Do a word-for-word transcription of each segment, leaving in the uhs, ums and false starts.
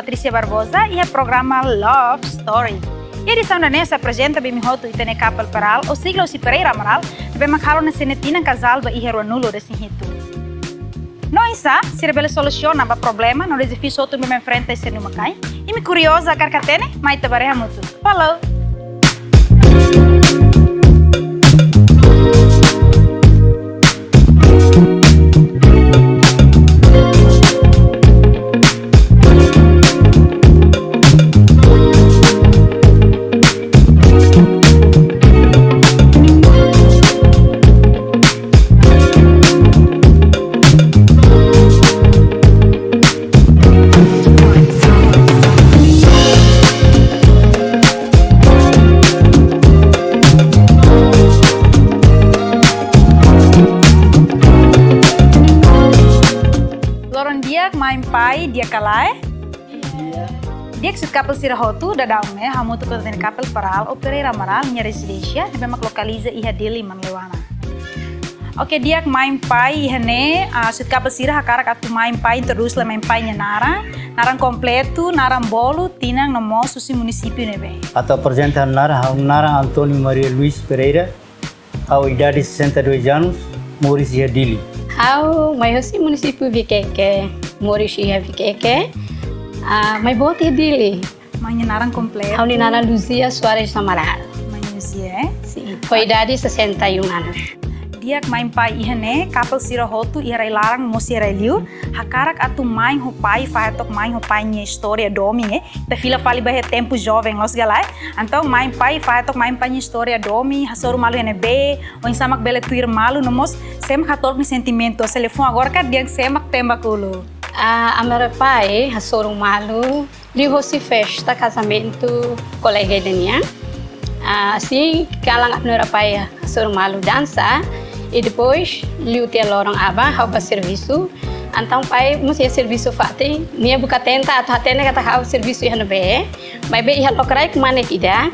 Patricia Barbosa, iha programa Love Story. Iha edisaun ida-ne'e sei aprezenta ba imi hotu ita-nia couple Peral, ou sigla husi Pereira Amaral, ne'ebé mak halo ona sete tinan kazál ba iha ruanulu-resin-hitu. No oinsá sira bele solusiona ba problema no dezafiu hotu ne'ebé mak enfrenta iha sira-nia uma-kain? Imi kuriozu hakarak hatene? Mai ita bá haree hamutuk. Follow! Loron di'ak, main-pain, di'ak ka lae? Di'ak, sweet couple sira hotu, daudaun ne'e hamutuk ho ita-nia couple Peral ou Pereira Amaral nia rezidénsia, ne'ebé mak lokaliza iha Dili, Manleuana. Oke, di'ak, main-pain, iha ne'e, ah, sweet couple sira hakarak atu main-pain introdús lai main-pain nia naran, naran kompletu, naran bolu, tinan no mós husi munisípiu ne'ebé. Atu aprezenta naran, ha'u naran António Maria Luís Pereira, ha'u idade sessenta e dois anos, moris iha Dili. Ha'u mai husi munisípiu Viqueque, moris iha Viqueque. Ah, mai boot iha Dili. Main nia naran kompletu? Ha'u-nia naran Luzia Soares Amaral. Main Luzia, eh? Sim. Ho idade sessenta e um anos. Di'ak, main-pain, iha ne'e, couple sira hotu iha rai-laran mós iha rai-liur hakarak atu main ho pai, fahe took main ho pai nia istória domin, eh? Ita fila fali ba iha tempu joven loos ka lae? Entaun main-pain, fahe took main-pain nia istória domin, hasoru malu iha ne'ebé, oinsá mak bele tuir malu, no mós sé mak hatolok nia sentimentu, se liafuan agora ka dehan sé mak tembak uluk? Ah, ami-nia pai hasoru malu liuhosi festa kazamentu kolega ida nian. Ah, sei kalan ami-nia pai hasoru malu dansa, i depois liu tiha loron aban ha'u bá servisu. Entaun pai mós iha servisu fatin, nia buka tenta atu hatene katak ha'u servisu iha ne'ebé. Maibé iha lokraik manek ida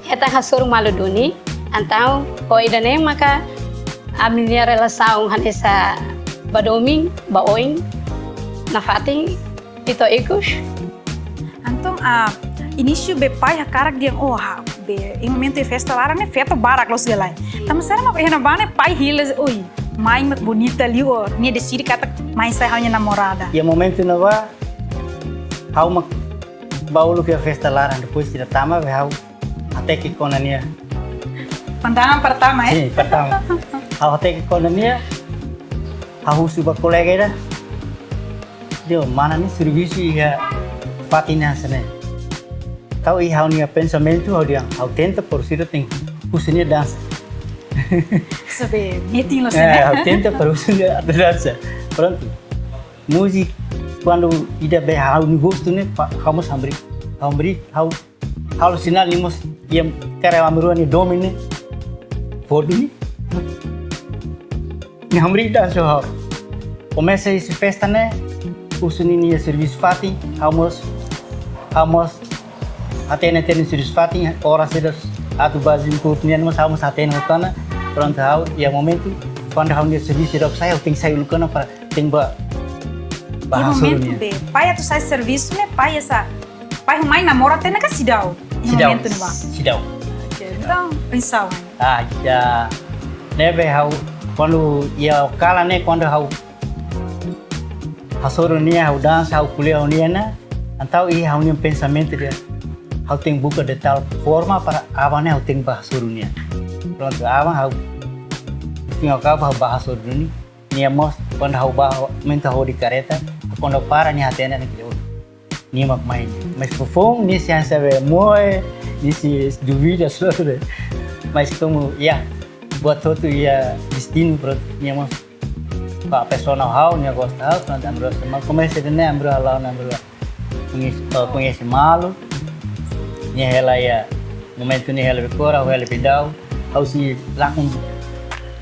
hetan hasoru malu duni. Entaun ho ida-ne'e maka ami-nia relasaun hanesan bá domin, bá oin nafatin, ita ikus. Entaun, ah, inísiu be pai hakarak dehan, oh, ha, be, iha momentu iha festa laran ne'e feto barak loos ka lae. Tanba sá mak iha ne'ebá ne'e pai hili, oi, main mak bonita liu, oh, nia deside katak main sai ha'u-nia namorada. Iha momentu ne'ebá, ha'u mak bá uluk iha festa laran, depois ida tama be ha'u hateke kona nia. Pandangan pertama, eh? Sim, pertama. Ha'u hateke kona nia, ha'u husu ba kolega ida. Dehan mana nia servisu iha fatin hanesan ne'e. Entaun iha ha'u-nia pensamentu ha'u dehan, ha'u tenta para sira tenke husu nia dansa. Sabe, meeting loos, eh, ne'e? Ha'u tenta para husu nia atu dansa. Prontu. Múzika, kuandu ida be ha'u-nia gostu ne'e, pa, ha'u mós hamriik, ha'u hamriik, ha'u halo sinál nia mós, iha kere ami rua nia domin ne'e, fó duni. Nia hamriik dansa ho ha'u. Komesa husi festa ne'e, husu nia servisu fatin, ha'u mós, ha'u mós hatene tiha nia servisu fatin, oras ida atu bá zimput nia mós, ha'u mós hatene hotu ona, prontu ha'u, iha momentu, kuandu ha'u-nia servisu ida sai, ha'u tenke sai uluk ona para tenke bá, bá hasoru nia. Iha momentu be pai atu sai servisu ne'e, pai hanesan, pai ho main namora tiha ona ka seidauk? Iha momentu ne'ebá? Seidauk. Oke, entaun, pensaun. Ah, ya. Ne'ebé ha'u, kuandu iha kalan ne'e, kuandu ha'u hasoru nia, ha'u dansa, ha'u ko'alia ho nia ona, entaun iha ha'u-nia pensamentu dehan, ha'u tenke buka de tal forma para aban ne'e ha'u tenke bá hasoru nia. Prontu, aban ha'u, fim ao cabo, ha'u bá hasoru nia. Nia mós, kuandu ha'u bá, momentu ha'u hodi karreta, kuandu para nia hatene nia kira, oh, nia mak main. Mas foufoun, nia sei hanesan be moe, nia sei duvida, sabe. Mas komu, ya, buat hotu iha destinu, prontu, nia mós, ba persona ha'u, nia gosta ha'u, prontu, ami rua, mas komesa ida-ne'e, ami rua, halo, ami rua koñese, eh, koñese malu. Nia hela iha momentu nia hela Becora, ha'u hela Bidau. Ha'u sei lakon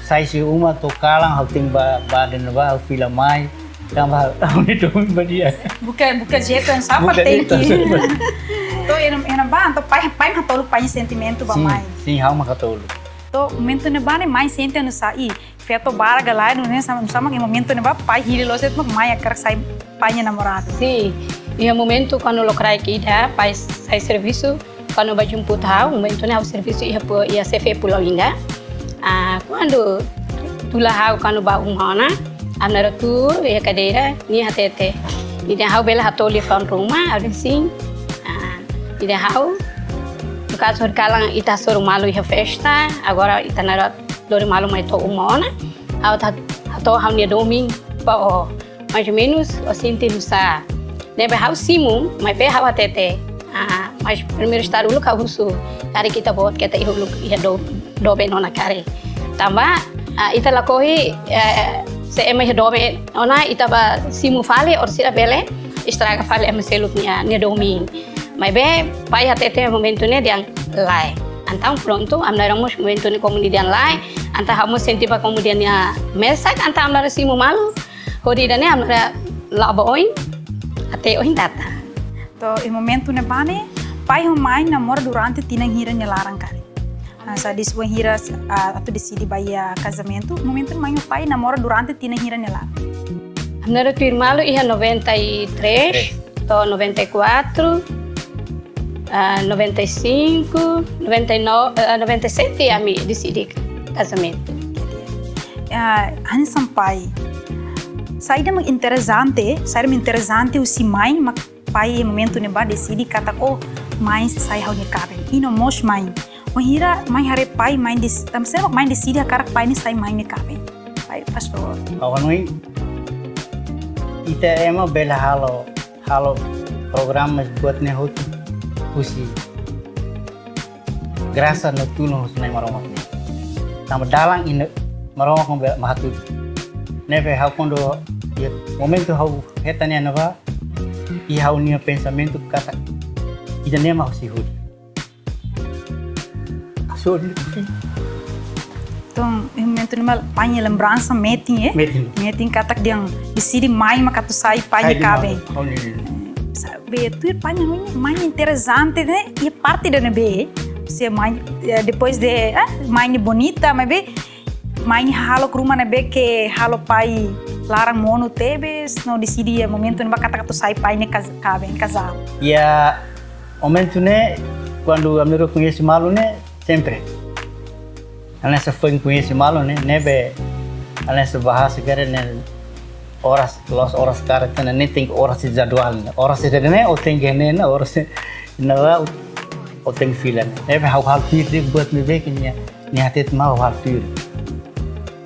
sai husi uma to'o kalan, ha'u tenke bá, bá dehan bá, ha'u fila mai. Tanba ha'u-nia domin ba di'ak. Buka, buka jeitu yang sama. Buka jeitu yang sama. Entaun, iha ne'ebá, entaun pai, pai mak hatolok pai nia sentimentu ba main. Sim, sim, ha'u mak hatolok. Entaun, momentu ne'ebá ne'e main sente oinsá, i feto barak ka lae, nune'e sama, sama iha momentu ne'ebá pai hili loos de'it mak main hakarak sai pai nia namorada. Sim. Iha momentu kuandu lokraik ida, pai sai servisu, kuandu bá jemput ha'u, momentu ne'e ha'u servisu iha pu-, iha C F E Pulau Indah. Ah, kuandu tula ha'u kuandu bá uma ona, ami na'in-rua tuur iha kadeira, nia hatete: "Ida ha'u bele hato'o liafuan ruma?" Ha'u dehan: "Sin." Ah, ida ha'u, no kazu kalan ita hasoru malu iha festa, agora ita na'in-rua lori malu mai to'o uma ona, ha'u atu hato'o ha'u-nia domin ba ó. Mais ou menus, ó sente nusá? Ne'ebé ha'u simu, maibé ha'u hatete: "Ah, mas primeiru estar uluk ha'u husu karik ita-boot keta iha uluk iha do-, doben ona karik. Tanba, ah, ita lakohi, eh, se ema iha doben ona ita bá simu fali, orsida bele estraga fali ema seluk nia, nia domin." Maibé pai hatete momentu ne'e dehan lae. Entaun prontu, ami na'in-rua mós momentu ne'e komu nia dehan lae, entaun ha'u mós sente ba komu nia mesak, entaun ami na'in-rua simu malu, hodi ida-ne'e ami na'in-rua la'o ba oin, até ohin data. To'o iha momentu ne'ebá ne'e, pai ho mãe namora durante tinan hira nia laran karik. Ah, sa dis wainhira, ah, atu deside bá iha kazamentu, momentu mãe ho pai namora durante tinan hira nia laran? Ami na'in-rua tuir malu iha noventa e três, Três. To'o noventa e quatro, ah, noventa e cinco, noventa e nove, ah, noventa e sete ami deside kazamentu. Ah, hanesan pai, saida mak interesante, saida mak interesante husi mãe, mak pai momentu ne'ebá deside katak, "Oh, mãe sai ha'u-nia kaben." I no mós mãe. Wainhira mãe haree pai, mãe des-, tanba saida mak mãe deside hakarak pai ne'e sai mãe nia kaben? Pai, pastór. Ha'u hanoin, ita ema bele halo, halo programa buat ne'e hotu husi grasa no tulun husi Nai Maromak nian. Tanba dalan ida Maromak mak bele hatudu. Ne'ebé ha'u kuandu, iha momentu ha'u hetan ne'e ne'ebá, iha ha'u-nia pensamentu katak ida-ne'e mak husi hudi. Ha'u hudi. Entaun, iha momentu ne'ebá pai nia lembransa metin, eh? Metin. Metin katak dehan deside mãe mak atu sai pai nia kaben. Sai di malu. Oh, ne'e, ne'e, ne'e. Sa-, be, tuir pai nia, mãe nia interesante, ne'e? Iha parte ida-ne'ebé, se mãe, eh, depois de, eh, mãe nia bonita, maibé mãe nia hahalok ruma ne'ebé ke halo pai laran monu tebes, no deside iha momentu ne'ebá katak atu sai pai nia kaz-, kaben, kazál. Iha momentu ne'e, kuandu ami na'in-rua koñese malu ne'e, sempre. Hanesan foin koñese malu ne'e, ne'ebé hanesan bahasa karik ne'e oras, la'ós oras karet ne'e, ne'e tenke oras jadwal ne'e. Oras ida-ne'e, ó tenke ne'e, ne'e oras ne'e, ne'e ó tenke fila ne'e. Ne'ebé ha'u halo tuir de'it buat ne'ebé ke nia, nia hatete mak ha'u halo tuir.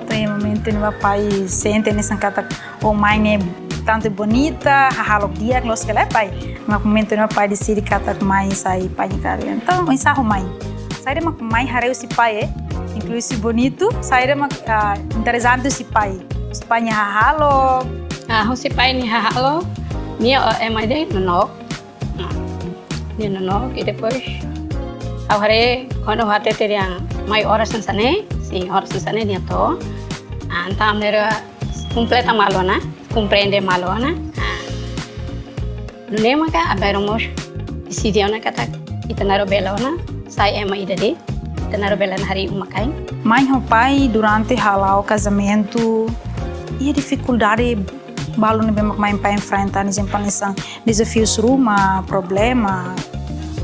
To'o iha momentu ne'ebá pai sente hanesan katak, "Oh, mãe ne'e tantu bonita, hahalok di'ak, loos ka lae, pai?" Mak momentu ne'ebá pai deside katak mãe sai pai nia kaben. Entaun, oinsá ho mãe? Saida mak mãe haree husi pai, eh? Inklui husi bonitu, saida mak, ah, interesante husi pai? Husi pai nia hahalok? Ah, husi pai nia hahalok, nia, eh, ema ida nonook. Nia nonook, i depois ha'u haree, kuandu hatete dehan mãe oras hanesan ne'e, sin, oras hanesan ne'e nia to'o. Ah, entaun ami na'in-rua kompleta malu ona, komprende malu ona. Ah, nune'e maka ami na'in-rua mós deside ona katak ita na'in-rua bele ona sai ema ida de'it, ita na'in-rua bele ona harii uma-kain. Mãe ho pai durante hala'o kazamentu, iha difikuldade balu ne'ebé mak mãe ho pai enfrenta, hanesan, por ezemplu, hanesan dezafius ruma, problema,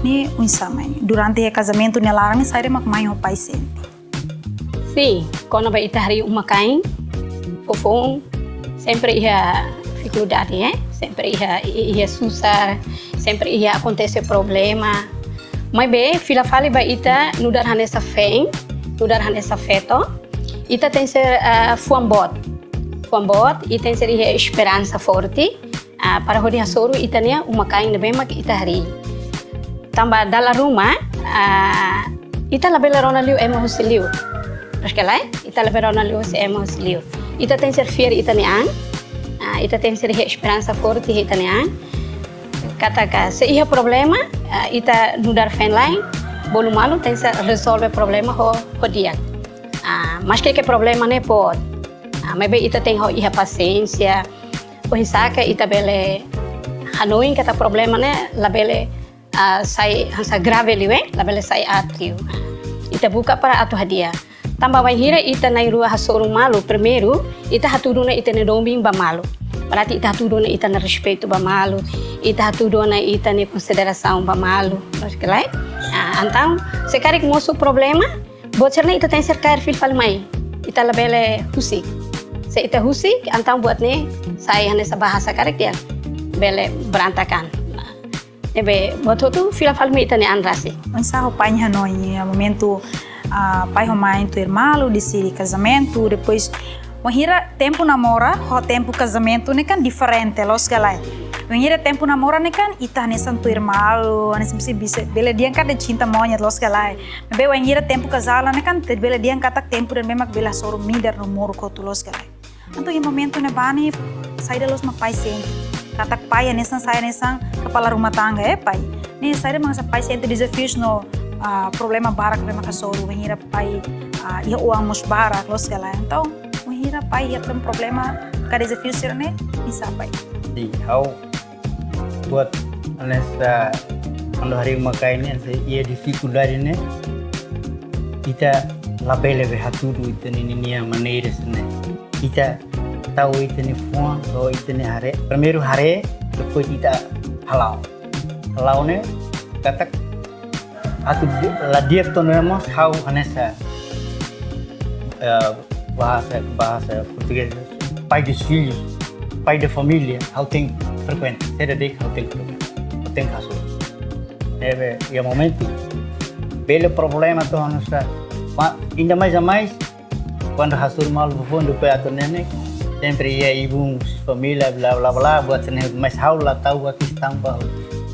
ne'e oinsá, mãe? Durante iha kazamentu nia laran ne'e, saida mak mãe ho pai sente? Sin, kona-ba ita harii uma-kain, foufoun, sempre iha difikuldade, eh? Sempre iha, i-, iha susar, sempre iha akontese problema. Maibé, fila fali ba ita nu'udar hanesan feen, nu'udar hanesan feto, ita tenke ser, eh, fuan boot. Fuan boot, ita tenke ser iha esperansa forte, ah, para hodi hasoru ita-nia uma-kain ne'ebé mak ita harii. Tanba dala ruma, ah, ita labele rona liu ema husi liur. Loos ka lae, ita labele rona liu husi ema husi liur. Ita tenke ser fiar ita-nia an, ah, ita tenke ser iha esperansa forte iha ita-nia an. Katak se iha problema, ah, ita nu'udar feen-la'en, bolu malu tenke ser rezolve problema ho, ho di'ak. Ah, maske ke problema ne'e boot. Ah, maibé ita tenke ho iha pasiénsia. Oinsá ke ita bele hanoin katak problema ne'e labele, ah, sai hanesan grave liu, eh? Labele sai aat liu. Ita buka para atu hadi'a. Tanba bainhira ita na'in-rua hasoru malu, primeiru, ita hatudu ona ita-nia domin ba malu. Berarti ita hatudu ona ita-nia respeitu ba malu, ita hatudu ona ita-nia konsiderasaun ba malu, loos ka lae? Ah, entaun, se karik mosu problema, buat sira-ne'e ita tenke kaer fila fali mai. Ita labele husik. Se ita husik, entaun buat ne'e sai hanesan bahasa karik dehan, bele berantakan. Ne'ebé buat hotu fila fali mai ita-nia an rasik. Oinsá ho pai nia hanoin iha momentu, ah, pai ho mãe tuir malu, deside kazamentu, depois, wainhira tempu namora ho tempu kazamentu ne'e kan diferente, loos ka lae? Wainhira tempu namora ne'e kan ita hanesan tuir malu, hanesan bisa, bisa bele dehan katak cinta monyet, loos ka lae? Maibé wainhira tempu kazál ne'e kan ita bele dehan katak tempu ida ne'ebé mak bele hasoru midar no moruk hotu, loos ka lae? Entaun iha momentu ne'ebá ne'e, saida loos mak pai sente? Katak pai hanesan, sai hanesan kepala rumah tangga, eh, pai. Ne'e saida mak hanesan pai sente dezafius no, ah, problema barak ne'ebé mak hasoru, wainhira pai, ah, iha oan mós barak, loos ka lae? Entaun, wainhira pai iha problema ka dezafiu sira-ne'e, oinsá pai? Sin, ha'u buat hanesan, kuandu harii uma-kain ne'e, hanesan iha difikuldade ne'e, ita labele be hatudu ita-nia, ninia maneiras ne'e. Ita tau ita-nia fuan, tau ita-nia haree. Primeiru haree, depois ita hala'o. Hala'o ne'e, katak atu di-, la di'ak to'o ne'e mós ha'u hanesan, eh, bahasa, bahasa portugés, pai dos filhos, pai da família, ha'u tenke frekuenta, saida de'it ha'u tenke frekuenta, ha'u tenke hasoru. Ne'ebé, iha momentu, bele problema to'o hanesan, ma-, ainda mais a mais, kuandu hasoru malu foufoun, depois atu ne'e ne'e, sempre iha ibun, família, blá, blá, blá, buat sira-ne'e, mas ha'u la tau ba kestaun ba,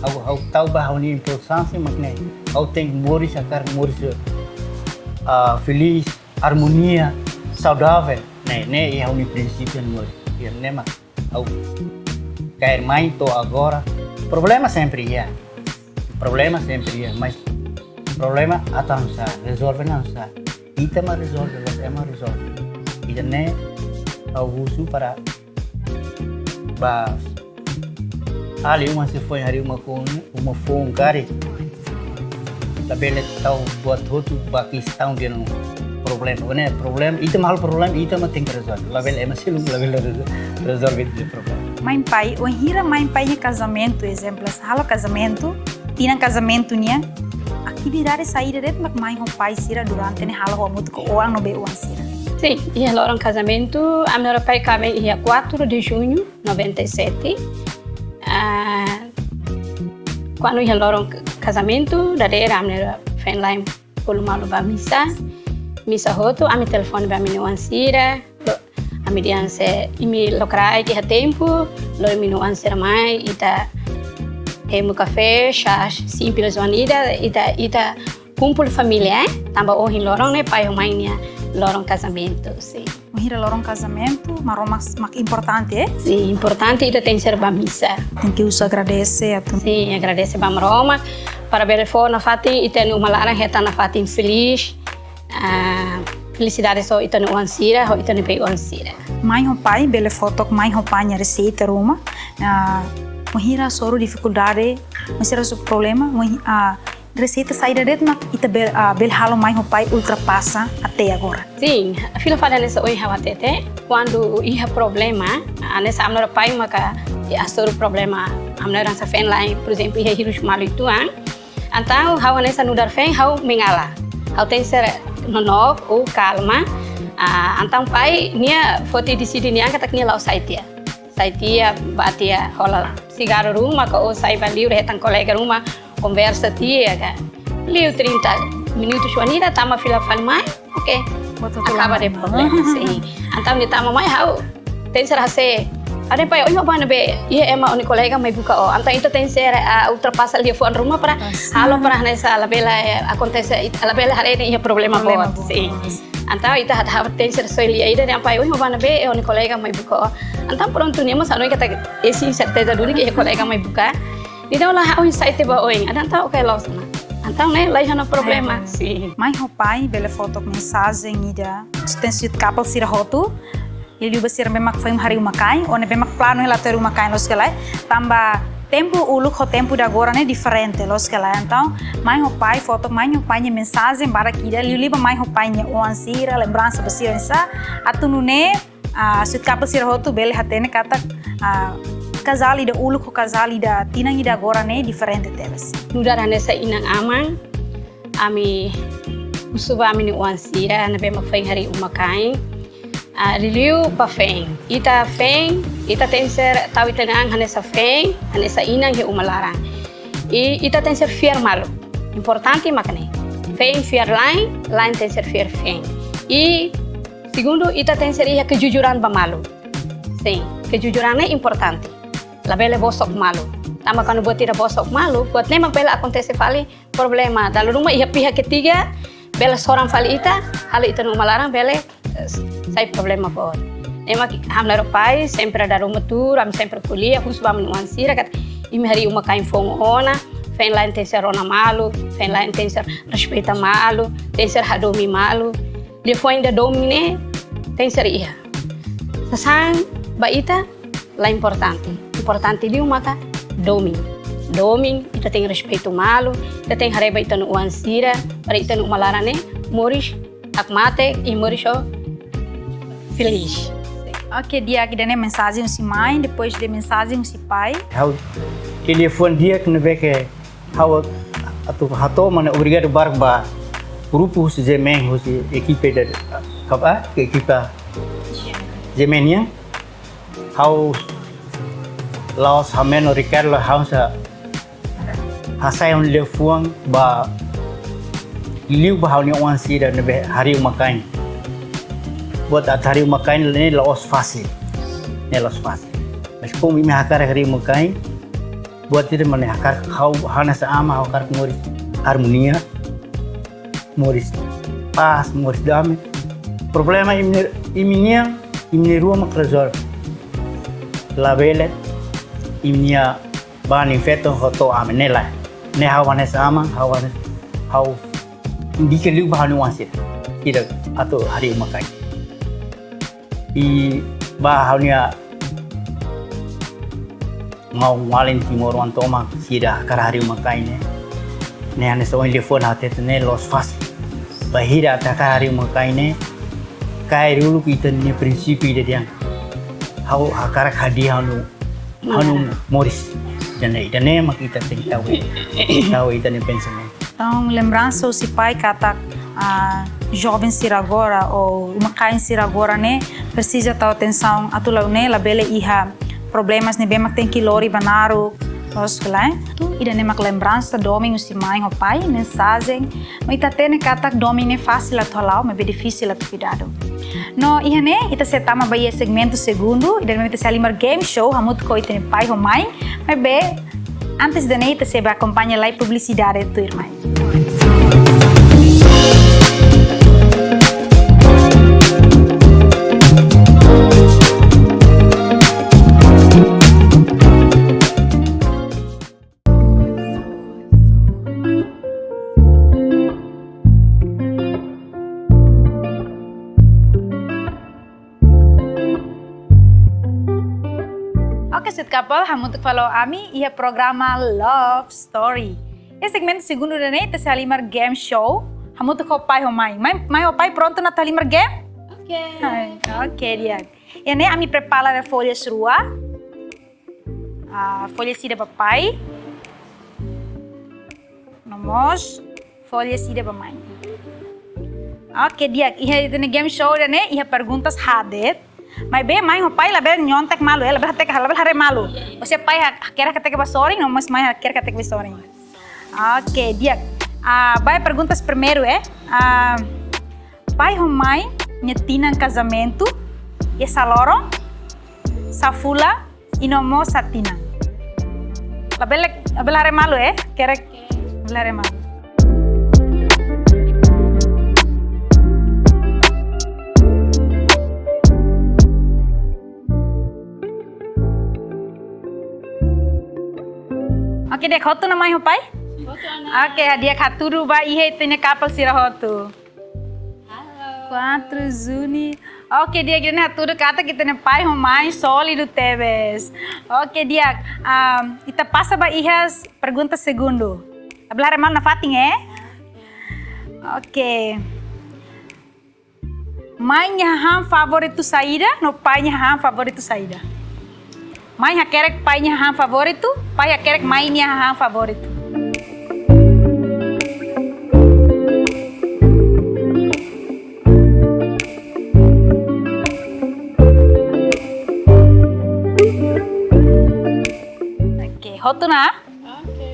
ha'u, ha'u tau ba ha'u-nia importánsia mak ne'e. Ha'u tenke moris, hakarak moris, ah, felís, armonia, saudável. Ne'e, ne'e iha ha'u-nia prinsípiu moris. Iha ne'e mak ha'u kaer mai to'o agora. Problema sempre iha. Problema sempre iha, mas problema atu oinsá, rezolve oinsá. Ita mak rezolve, la'ós ema rezolve. Ida-ne'e ha'u husu para ba alin uma sira foin harii uma foun, uma foun karik. Labele tau buat hotu ba kestaun dehan problema. Ne'e problema, ita mak halo problema, ita mak tenke rezolve. Labele ema seluk, labele rezolve, rezolve ita-nia problema. Mãe pai, wainhira mãe pai nia kazamentu, ezemplu, halo kazamentu, tinan kazamentu nian, atividade saida de'it mak mãe ho pai sira durante ne'e halo hamutuk ho oan no bei-oan sira? Sin, iha loron kazamentu, ami-nia pai kaben iha quatro de junho noventa e sete. Ah, kuandu iha loron kazamentu, dadeer ami-nia feen-la'en bolu malu ba misa. Misa hotu, ami telefone ba ami-nia oan sira. Ami dehan se imi lokraik iha tempu, lori imi-nia oan sira mai, ita hemu kafé, chá simples oan ida, ita, ita kumpul família, eh? Tanba ohin loron ne'e pai ho mãe nia loron kazamentu, sin. Wainhira loron kazamentu, Maromak mak importante, eh? Sin, importante ita tenke ba misa. Tenke husu agradese atu. Sin, agradese ba Maromak. Para bele fó nafatin ita-nia uma laran hetan nafatin felís. Ah, felisidade só ita-nia oan sira, ho ita-nia bei-oan sira. Mãe ho pai, bele fó took mãe ho pai nia reseita ruma. Ah, wainhira hasoru difikuldade, wainhira hasoru problema, wainhi-, ah, reseita saida de'it mak ita bel-, ah, bele halo mãe ho pai ultrapasa até agora? Sin, fila fali hanesan ohin ha'u hatete, kuandu iha problema, hanesan ami-nia pai maka hasoru problema, ami-nia oan sira feen-la'en, por ezemplu, iha hirus malu uitoan, entaun ha'u hanesan nu'udar feen, ha'u mengalah. Ha'u tenke ser nonook ou kalma. Ah, entaun pai nia foti deside nia an katak nia la'o sai tiha. Sai tiha, bá tiha hola sigarru ruma ka ou sai bá liur hetan kolega ruma, konversa tiha ka. Liu trinta minutus oan ida tama fila fali mai. Oke. Betul, betul. Akaba de'it problema, sin. Entaun nia tama mai ha'u tenke ser hanesan, "Ade pai, ohin ó bá ne'ebé, iha ema ó-nia kolega mai buka ó." Entaun ita tenke ser, ah, ultrapasa liafuan ruma para halo para hanesan labele, eh, akontese, it-, labele haree iha problema boot, sin. Entaun ita hat-, hat tenke ser soe lia ida dehan, "Pai, ohin ó bá ne'ebé, ó-nia kolega mai buka ó." Entaun prontu nia mós hanoin katak, eh, sin, serteza duni katak iha kolega mai buka. Nia dehan, "Ó la, ohin sai tiha ba oin." Entaun, "Oke, loos ona." Entaun ne'e laiha ona problema, sin. Mãe ho pai bele fó took mensajen ida, tenke ser kapal sira hotu. Liuliu ba sira ne'ebé mak foin harii uma-kain, ou ne'ebé mak planu hela atu harii uma-kain, loos ka lae? Tanba tempu uluk ho tempu de agora ne'e diferente, loos ka lae? Entaun, mãe ho pai, fó took mãe ho pai nia mensajen badak ida, liuliu ba mãe ho pai nia oan sira, lembransa ba sira oinsá, atu nune'e, ah, sweet couple sira hotu bele hatene katak, ah, kazál ida uluk ho kazál ida tinan ida agora ne'e diferente tebes. Nu'udar hanesan inan-aman, ami husu ba ami-nia oan sira ne'ebé mak foin harii uma-kain. Ah, liuliu ba feen. Ita feen, ita tenke ser tau ita-nia an hanesan feen, hanesan inan iha uma laran. I ita tenke ser fiar malu. Importante mak ne'e. Feen fiar la'en, la'en tenke ser fiar feen. I segundu, ita tenke ser iha kejujuran ba malu. Sin, kejujuran ne'e importante. Labele bosok malu. Tanba kuandu buat ida bosok malu, buat ne'e mak bele akontese fali problema. Dala ruma iha pihak ketiga, bele soran fali ita, halo ita-nia uma laran bele, eh, sai problema boot. Ne'e mak ami laran pai, sempre dala ruma tuur, ami sempre ko'alia, husu ba ami-nia oan sira katak imi harii uma-kain foun ona, feen la'en tenke ser rona malu, feen la'en tenke ser respeita malu, tenke ser hadomi malu. Liafuan ida domin ne'e tenke ser iha. Sasán ba ita la importante. Importante liu maka domin. Domin, ita tenke respeitu malu, ita tenke haree ba ita-nia oan sira, para ita-nia uma laran ne'e moris hakmatek i moris ho feliz. Oke, di'ak, ida-ne'e mensajen husi mãe, depois de mensajen husi pai. Ha'u, liafuan di'ak ne'ebé ke ha'u atu hato'o mak ne'e obrigadu barak ba grupu husi G M N, husi ekipa da, kaba, ekipa G M N nian. Ha'u la'ós hameno Ricardo, ha'u sa hasai ha'u-nia liafuan ba liu ba ha'u-nia oan sira ne'ebé harii uma-kain. Buat atu harii uma-kain ne'e la'ós fasil. Ne'e la'ós fasil. Mas komu imi hakarak harii uma-kain, buat ida mak ne'e hakarak ha'u hanesan aman, ha'u hakarak moris harmonia, moris pás, moris dame. Problema imi, imi-nian, imi-nia rua mak rezolve. Labele imi-nia banin feton hotu ami ne'e lae. Ne'e ha'u hanesan aman, ha'u hanesan, ha'u indika liu ba ha'u-nia oan sira. Sira atu harii uma-kain. I ba ha'u-nia maun-alin timoroan tomak sira hakarak harii uma-kain ne'e. Ne'e hanesan ohin liafuan hatete ne'e la'ós fasil. Bainhira atu hakarak harii uma-kain ne'e, kaer uluk ita-nia prinsípiu ida dehan. Ha'u hakarak hadi'a ha'u-nia, ha'u-nia moris. Ida-ne'e, ida-ne'e mak ita tenke tau. Tau ita-nia pensamentu. Entaun, lembransa husi pai katak, ah, joven sira agora, ou uma-kain sira agora ne'e, presiza tau atensaun atu la'o ne'e, labele iha problemas ne'ebé mak tenke lori ba naruk, loos ka lae. Atu, ida-ne'e mak lembransa domin husi mãe ho pai, mensajen, no ita hatene katak domin ne'e fasil atu hala'o, maibé difisil atu kuidadu. No, iha ne'e, ita sei tama ba iha segmentu segundu, ida-ne'e mak ita sei halimar game show, hamutuk ho ita-nia pai ho mãe, maibé, antes ida-ne'e, ita sei bá akompaña lai publisidade tuirmai. Oke, sweet couple, hamutuk fali ho ami iha programa Love Story. Iha segmentu segundu ida-ne'e, ita sei halimar game show, hamutuk ho pai ho mãe. Mãe, mãe ho pai prontu ona atu halimar game? Oke. Ai, oke, di'ak. Iha ne'e ami prepara folhas rua. Ah, folha ida ba pai. No mós folha ida ba mãe. Oke, di'ak. Iha ita-nia game show ida-ne'e, iha perguntas haat de'it. Maibé mãe ho pai labele nyontek malu, eh, labele hateke, labele haree malu. Ou seja, pai ha-, hakerek hateke ba sorin, no mós mãe hakerek hateke ba sorin. Oke, di'ak. Ah, ba iha perguntas primeiru, eh. Ah, pai ho mãe nia tinan kazamentu, iha sá loron, sá fulan, i no mós sá tinan. Labele, labele haree malu, eh? Hakerek, labele haree malu. Oke, di'ak, hotu ona mãe ho pai? Hotu ona. Oke, di'ak, hatudu ba iha ita-nia couple sira hotu. Halo. Quatro, Juni. Oke, di'ak, ida-ne'e hatudu katak ita-nia pai ho mãe sólidu tebes. Oke, di'ak, ah, ita pasa ba iha pergunta segundu. Labele haree malu nafatin, eh? Oke. Mãe nia hahán favoritu saida, no pai nia hahán favoritu saida? Mãe hakerek pai nia hahán favoritu, pai hakerek mãe nia hahán favoritu. Oke, hotu ona? Oke.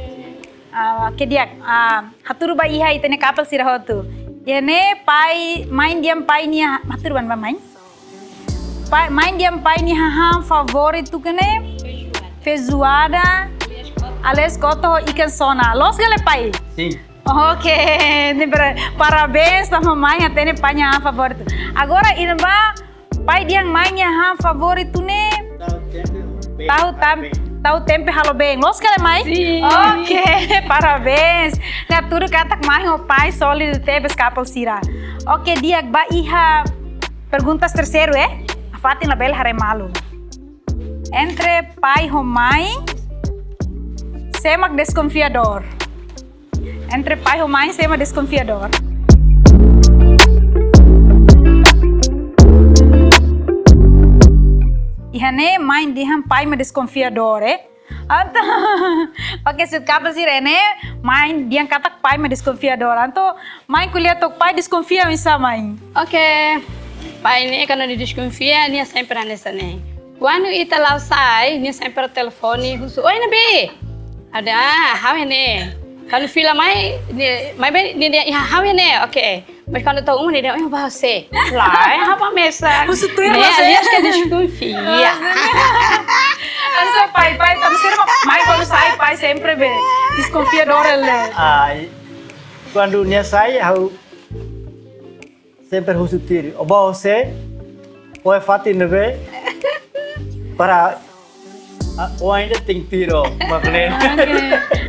Ah, oke di'ak, ah, hatudu ba iha ita-nia couple sira hotu. Iha ne'e pai, mãe dehan pai nia, hatudu ba ne'ebá mãe? Pai, mãe dehan pai nia hahán favoritu ne'e feijoada, alias koto ho ikan sona. Loos ka lae pai? Sin. Oke, ne'e ber-, parabéns tanba mãe hatene pai nia hahán favoritu. Agora, iha ne'ebá, pai dehan mãe nia hahán favoritu ne'e tahu tempe, tahu tempe halo been. Loos ka lae mãe? Sin. Oke, parabéns. Ne'e hatudu katak mãe ho pai sólidu tebes couple sira. Oke, di'ak, ba iha perguntas terseiru, eh? Nafatin labele haree malu. Entre pai ho mãe, sé mak deskonfiadór? Entre pai ho mãe, sé mak deskonfiadór? Iha ne'e mãe dehan pai mak deskonfiadór, eh? Entaun, oke, se kabe sira ne'e, mãe dehan katak pai mak deskonfiadór. Entaun, mãe ko'alia took pai deskonfia oinsá, mãe? Oke, pai ne'e kuandu nia deskonfia, nia sempre hanesan ne'e. Kuandu ita la'o sai, nia sempre telefone husu, "Oi, ne'ebé?" Ha'u dehan, "Ah, ha'u iha ne'e." Kuandu fila mai, nia, maibé nia dehan, "Iha, ha'u iha ne'e." Oke. Mas kuandu to'o uma nia dehan, "Oh, ba sé?" Lae, ha'u ba mesak. Husu tuir. Ne'e, ba sé? Alias ke deskonfia. Hanesan pai, pai, tanba sira mak, mãe kuandu sai, pai sempre be deskonfiadór hela. Ai, kuandu nia sai, ha'u sempre husu tuir. "Ó ba sé? Ó iha fatin ne'ebé?" Para, ah, ó ainda tenke tuir, ó, mak ne'e. Oke.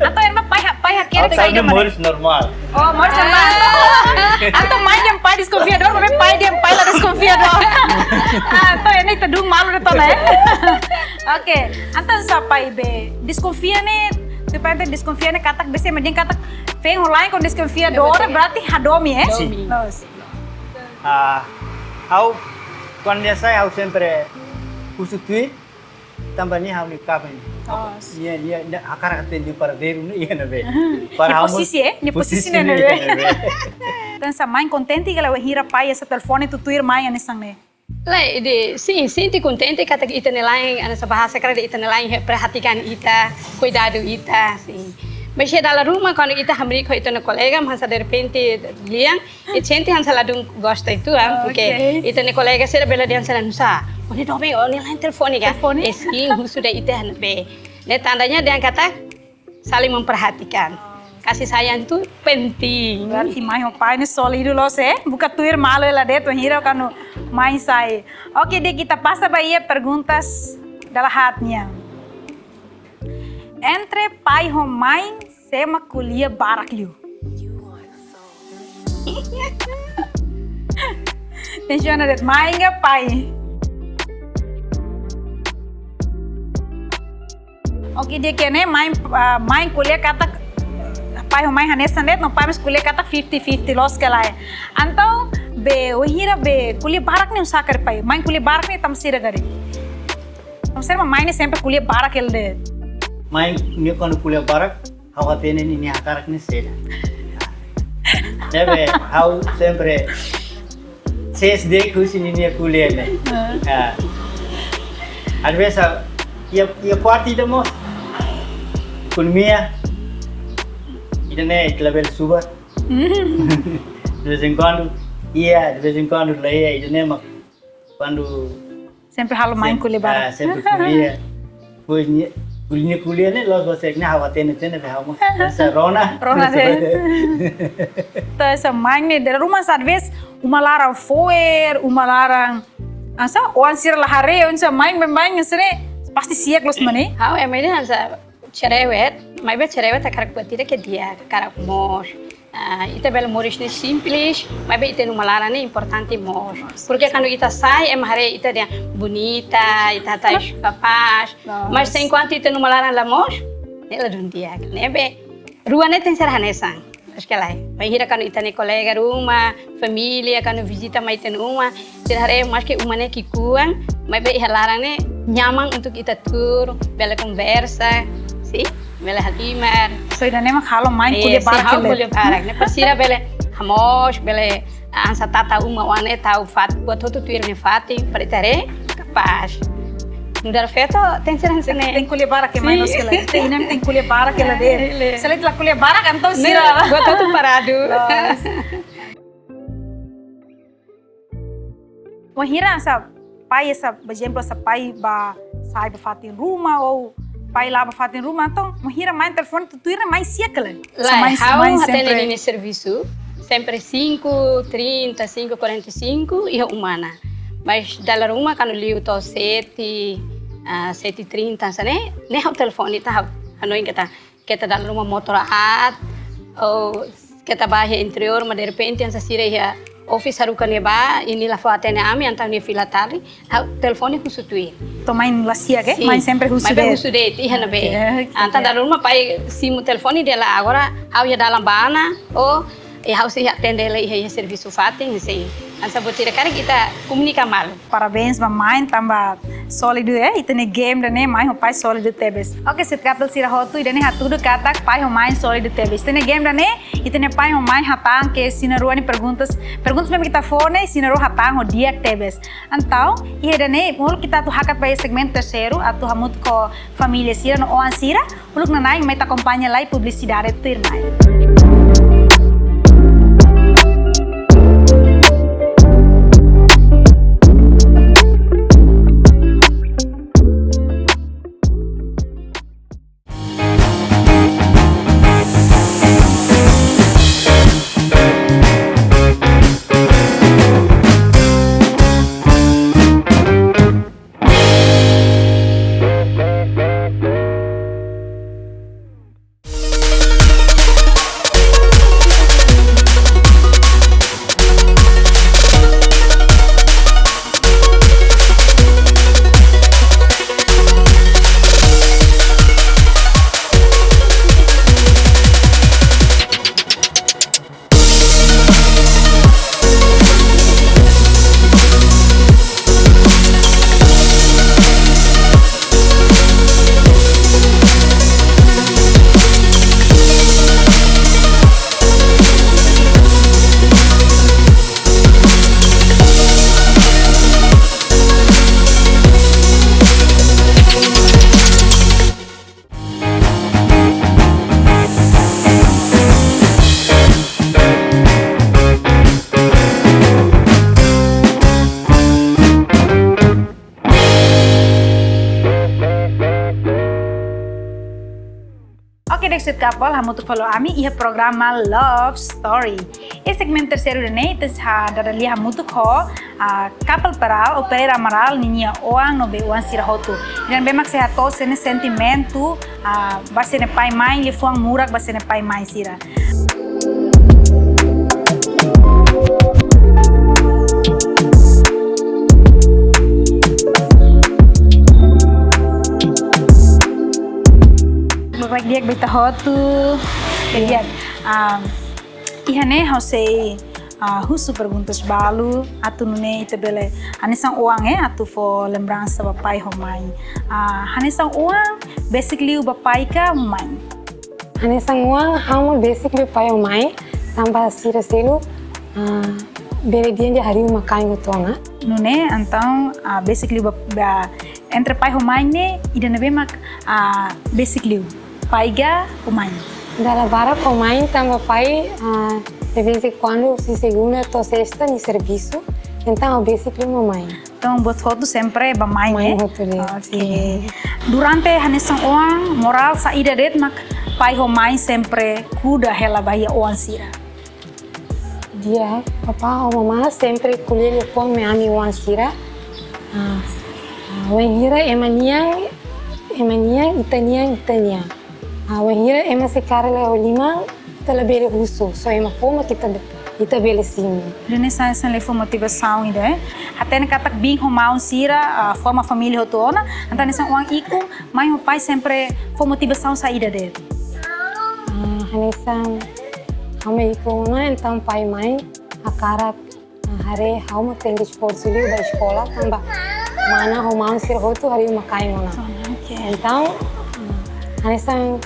Entaun, irmã, pai, pai hakerek saida mak ne'e? Moris normál. Oh, moris normál. Entaun, mãe dehan pai deskonfiadór, maibé pai dehan pai la deskonfiadór. Ah, entaun, ne'e ita dún malu de'it ona, eh? Oke. Entaun, sá pai be deskonfia ne'e, depois deskonfia ne'e katak, be sé mak dehan katak feen ho la'en kuandu deskonfiadór, berarti hadomi, eh? Sin. Loos. Ah, ha'u, kuandu nia sai, ha'u sempre husu tuir, tanba nia ha'u-nia kaben. Oh. Nia, nia, nia hakarak hatene nia paradeiru ne'e iha ne'ebé. Para nia ha'u posisi, eh? Nia posisi posisi ne'e ne'e ne'ebé? Iha ne'ebé. Entaun, sá mãe kontente ka lae wainhira pai hanesan telefone tutuir mãe hanesan ne'e? Lae, ida, sin, sente kontente katak ita-nia la'en, hanesan bahasa karik dehan ita-nia la'en perhatikan ita, kuidadu ita, sin. Mas iha dala ruma kuandu ita hamriik ho ita-nia kolega, mas hanesan derrepente lian, ita sente hanesan ladún gosta uitoan, ah, porque oke, ita-nia kolega sira bele dehan hanesan, "Ó-nia doben, ó-nia la'en telefone ka?" Telefone? Eh, sin, husu de'it ita iha ne'ebé. Ne'e tandanya dehan katak saling memperhatikan. Kasih sayang itu penting. Berarti mãe ho pai ne'e sólidu loos, eh? Buka tuir malu hela de'it wainhira kuandu mãe sai. Oke, di'ak, ita pasa ba iha perguntas dala haat nian. Entre pai ho mãe, sé mak ko'alia barak liu? Tensiona de'it, mãe ka pai? Oke, di'ak, ne'e mãe, ah, mãe ko'alia katak pai ho mãe hanesan de'it, no pai mós ko'alia katak fifty fifty, loos ka lae. Entaun, be, wainhira be ko'alia barak ne'e oinsá karik pai? Mãe ko'alia barak ne'e tanba saida karik? Tanba saida mak mãe ne'e sempre ko'alia barak hela de'it? Mãe ne'e kuandu ko'alia barak, ha'u hatene nia hakarak ne'e saida. Ne'ebé, ha'u sempre ses de husi ninia ko'alia ne'e. Ah. Ah. Às vezes, ah, iha, iha parte ida mós, ekonomia, ida-ne'e ita labele subar. De vez em quando, iha, de vez em quando, la iha, ida-ne'e mak kuandu sempre halo mãe ko'alia barak. Ah, sempre ko'alia. Depois nia, ko'alia, ko'alia ne'e loos, você ne'e ha'u hatene, hatene, be ha'u mós hanesan rona. Rona de'it. Entaun, hanesan mãe ne'e, dala ruma às vezes uma laran fo'er, uma laran, hanesan, oan sira la haree, hanesan mãe, mãe, mãe, hanesan ne'e, pasti siak loos mak ne'e. Ha'u, ema ne'e hanesan cerewet, maibé cerewet hakarak buat ida ke di'ak, hakarak moos. Ah, ita bele moris ne'e simples, maibé ita-nia uma laran ne'e importante moos. Porque kuandu ita sai, ema haree ita dehan bonita, ita hatais kapás. Mas enkuantu ita-nia uma laran la moos, ne'e ladún di'ak. Ne'ebé, rua ne'e tenke ser hanesan. Acho que lá. Bainhira kuandu ita-nia kolega ruma, família, kuandu vizita mai ita-nia uma, sira haree maske uma ne'e ki'ikoan, maibé iha laran ne'e nyaman untuk ita tuur, bele konversa, sin, bele halimar. So ida-ne'e mak halo mãe ko'alia barak, ha'u ko'alia barak. Ne'e para sira bele hamoos, bele hanesan tata uma, oan ne'e tau fat, buat hotu tuir nia fatin, para ita haree kapás. Nu'udar feto tenke ser hanesan ne'e. Tenke ko'alia barak, ke mai nos kela. Tenke, inan tenke ko'alia barak kela de'it. Se la ko'alia barak, entaun sira, buat hotu paradu. Loos. Wainhira hanesan pai, hanesan, por ezemplu, hanesan pai bá sa'e bá fatin ruma ou pai la'o bá fatin ruma, entaun wainhira mãe telefone tutuir ne'e mãe si'ak ka lae? Lae, ha'u hatene ninia servisu sempre cinco trinta, cinco quarenta e cinco iha uma ona. Mas dala ruma kuandu liu to'o sete, ah, sete e trinta hanesan ne'e, ne'e ha'u telefone, ita ha'u hanoin katak keta dala ruma motór aat, ou keta bá iha interiór, maibé derrepente hanesan sira iha office haruka ne'ebá, nia la fó hatene ami, entaun nia fila tarde, ha'u telefone husu tuir. To'o mãe la si'ak, eh? Sin. Mãe sempre husu de'it. Maibé husu de'it, iha ne'ebé. Oke, oke. Entaun dala ruma pai simu telefone dehan lae, agora ha'u iha dalan bá ona, ou, eh, ha'u sei atende lai iha, iha servisu fatin, sin. Hanesan buat ida karik ita komunika malu. Parabéns ba mãe, tanba sólidu, eh, ita-nia game ida-ne'e, mãe ho pai sólidu tebes. Oke, Sweet Couple sira hotu, ida-ne'e hatudu katak pai ho mãe sólidu tebes. Ita-nia game ida-ne'e, ita-nia pai ho mãe hatán ke sira na'in-rua nia perguntas, perguntas ne'ebé mak ita fó ne'e, sira na'in-rua hatán ho di'ak tebes. Entaun, iha ida-ne'e, molok ita atu hakat ba iha segmentu terseiru, atu hamutuk ho família sira no oan sira, uluk nanain mai ita akompaña lai publisidade tuirmai. Oke, Sweet Couple, hamutuk fali ho ami iha programa Love Story. Iha segmentu terseiru ida-ne'e, ita sei dada lia hamutuk ho, ah, couple Peral ou Pereira Amaral ninia oan no bei-oan sira hotu. Ida-ne'ebé mak sei hato'o sira-nia sentimentu, ah, ba sira-nia pai-mãe, liafuan murak ba sira-nia pai-mãe sira. Baik, di'ak ba ita hotu. Iya. Di'ak. Ah, iha ne'e ha'u sei, ah, husu perguntas balu, atu nune'e ita bele hanesan oan, eh, atu fó lembransa ba pai ho mãe. Ah, hanesan oan, besik liu ba pai ka mãe? Hanesan oan, ha'u mak besik liu pai ho mãe, tanba sira seluk, ah, bele dehan de'it hari'i uma-kain hotu ona. Nune'e, entaun, ah, besik liu ba, ba, entre pai ho mãe ne'e, ida-ne'ebé mak, ah, besik liu, pai ka ho mãe? Dala barak ho mãe, tanba pai, ah, de vez em quando, husi segunda to'o sesta nia servisu, entaun ha'u besik liu ba mãe. Entaun, buat hotu sempre ba mãe, eh? Mãe hotu de'it. Oke. Sin. Durante hanesan oan, morál saida de'it mak pai ho mãe sempre kuda hela ba iha oan sira? Di'ak, papá ho mamá sempre ko'alia liafuan mai ami oan sira. Ah, ah, wainhira ema nian, ema nian, ita-nian, ita-nian. Ah, wainhira ema sei kaer lai ho liman, ita labele husu, só ema fó mak ita be-, ita bele simu. Ida-ne'e sai hanesan liafuan motivasaun ida, eh. Hatene katak biin ho maun sira, ah, forma família hotu ona, entaun hanesan oan ikun, mãe ho pai sempre fó motivasaun saida de'it? Ah, hanesan, ami iha ona, entaun pai mãe hakarak, ah, haree ha'u mós tenke esforsu liu ba eskola, tanba mana ho maun sira hotu harii uma-kain ona. Ok. Entaun, ah, hanesan,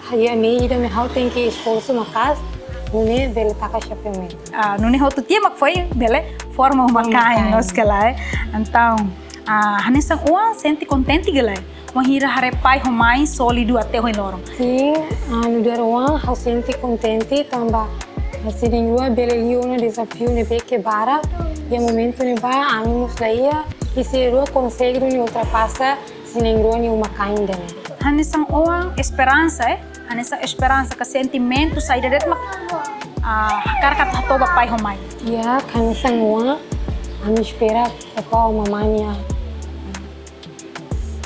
ah, iha mehi ida ne'e ha'u tenke esforsu maka'as, nune'e bele taka xapeu mehi. Ah, nune'e hotu tiha mak foin bele forma uma-kain, uma-kain. Loos ka lae. Entaun, ah, hanesan oan sente kontente ka lae wainhira haree pai ho mãe sólidu até ohin loron? Sin, ah, nu'udar oan ha'u sente kontente tanba sira na'in-rua bele liu ona dezafiu ne'ebé ke barak, iha momentu ne'ebá ami mós la iha, i sira na'in-rua konsege duni ultrapasa sira na'in-rua nia uma-kain ida-ne'e. Hanesan oan esperansa, eh? Hanesan esperansa ka sentimentu saida de'it mak, ah, hakarak atu hato'o ba pai ho mãe? Ya, hanesan oan, ami espera papá ho mamá nia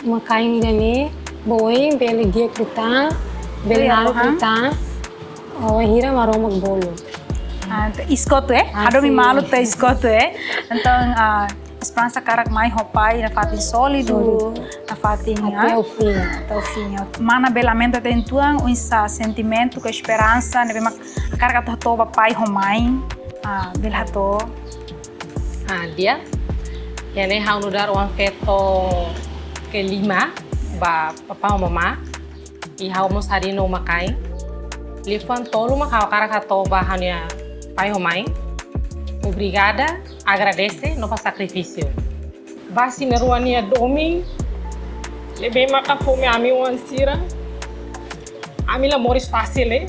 uma-kain ida-ne'e, ba oin bele di'ak liután, bele, ya, naruk, aha, liután, ah, wainhira Maromak bolu. Ah, entaun, iis kotu, eh? Ah, hadomi, sin, malu to'o iis kotu, eh? Entaun, ah, esperansa katak mãe ho pai nafatin sólidu, sólidu, nafatin, até, ah, o fim. Até o fim. Mana bele aumenta tan tuan, oinsá sentimentu ka esperansa ne'ebé mak hakarak atu hato'o ba pai ho mãe, ah, bele hato'o. Ah, di'ak. Iha ne'e ha'u nu'udar oan-feto kelima ba papá ho mamá. I ha'u mós harii ona uma-kain. Liafuan tolu mak ha'u hakarak hato'o ba ha'u-nia pai ho mãe. Obrigada, agradese, no fó sakrifísiu. Ba sira na'in-rua nia domin, ne'ebé maka fó mai ami oan sira. Ami la moris fasil, eh.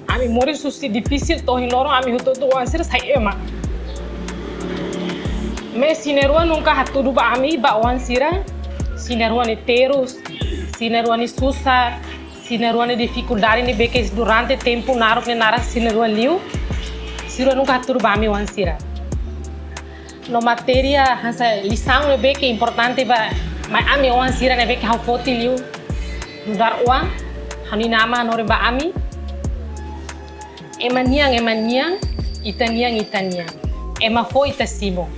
Ami moris husi difisil to'o ohin loron, ami hotu-hotu oan sira sai ema. Maibé sira na'in-rua nunka hatudu ba ami, ba oan sira, sira na'in-rua nia terus, sira na'in-rua nia susar, sira na'in-rua nia difikuldade ne'ebé ke durante tempu naruk ne'e naran sira na'in-rua liu, sira nunka hatudu ba ami oan sira. No matéria hanesan lisaun ne'ebé ke importante ba mai ami oan sira ne'ebé ke ha'u foti liu nu'udar oan, ha'u-nia inan-aman hanorin ba ami: ema nian, ema nian, ita nian, ita nian. Ema fó ita simu.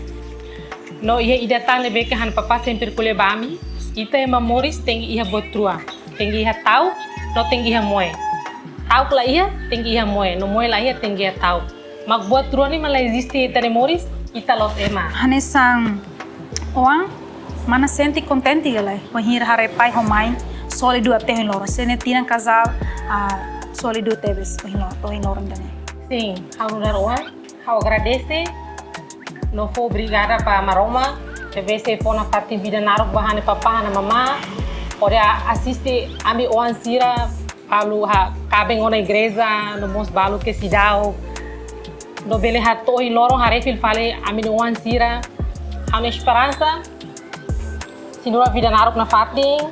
No iha ida tan ne'ebé ke ha'u-nia papá sempre ko'alia ba ami: ita ema moris tenke iha buat rua. Tenke iha ta'uk, no tenke iha moe. Ta'uk la iha, tenke iha moe. No moe la iha, tenke iha ta'uk. Mak buat rua ne'e mak la eziste iha ita-nia moris, ita la'ós ema. Hanesan oan, mana sente kontente ka lae wainhira haree pai ho mãe sólidu até ohin loron? Sira-nia tinan kazál, ah, sólidu tebes ohin loron, ohin loron ida-ne'e. Sin, ha'u nu'udar oan, ha'u agradese, no fó obrigada ba Maromak, ne'ebé sei fó nafatin vida naruk ba ha'u-nia papá, ha'u-nia mamá, hodi a-, asiste ami oan sira, balu ha-, kaben ona igreja, no mós balu ke seidauk, no bele hato'o ohin loron haree fila fali ami-nia oan sira. Ha'u-nia esperansa, sira na'in-rua vida naruk nafatin,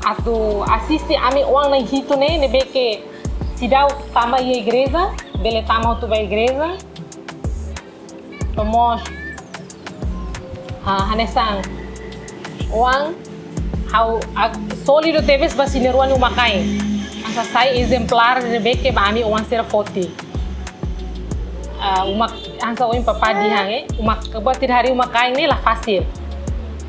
atu asiste ami oan na'in-hitu ne'e, ne'ebé ke seidauk tama iha igreja, bele tama hotu ba igreja. No mós, ah, hanesan oan, ha'u, ah, sólidu tebes ba sira na'in-rua nia uma-kain. Hanesan sai ezemplár ne'ebé ke ba ami oan sira foti. Ah, uma, hanesan ohin papá dehan, eh, uma, buat ida harii uma-kain ne'e la fasil.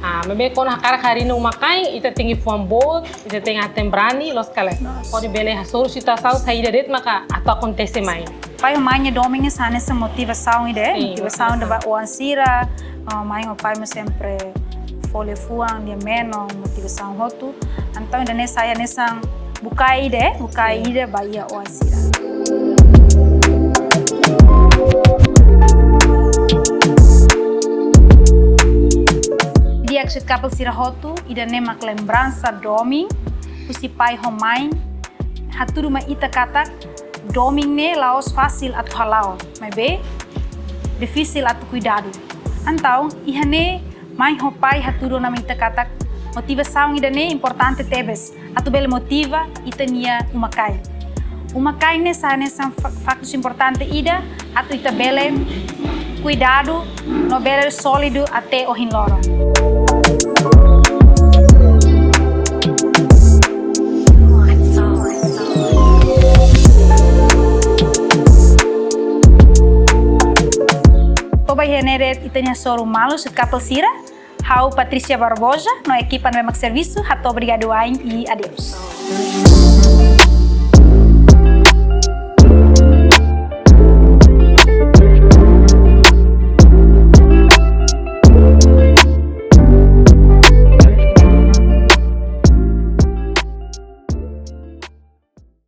Ah, maibé kuandu hakarak harii ona uma-kain, ita tenke fuan boot, ita tenke hatene brani, loos ka lae. Loos. Hodi bele hasoru situasaun saida de'it maka atu akontese mai. Pai ho mãe nia domin ne'e sai hanesan motivasaun ida, eh? Sin, motivasaun ida, motivasaun ba oan sira, ah, mãe ho pai mós sempre fó liafuan, nia menon, motivasaun hotu. Entaun ida-ne'e sai hanesan bukae ida, eh? Bukae, sin, ida ba iha oan sira. Di'ak, Sweet Couple sira hotu, ida-ne'e mak lembransa domin husi pai ho mãe hatudu mai ita katak domin ne'e la'ós fasil atu hala'o, maibé difisil atu kuidadu. Entaun, iha ne'e mãe ho pai hatudu ona mai ita katak motivasaun ida-ne'e importante tebes atu bele motiva ita-nia uma-kain. Uma-kain ne'e sai hanesan fa-, faktus importante ida atu ita bele kuidadu no bele sólidu até ohin loron. To'o ba iha ne'e de'it ita-nia hasoru malu, Sweet Couple sira. Ha'u Patricia Barbosa, no ekipa ne'ebé mak servisu, hato'o obrigadu wa'in i adeus.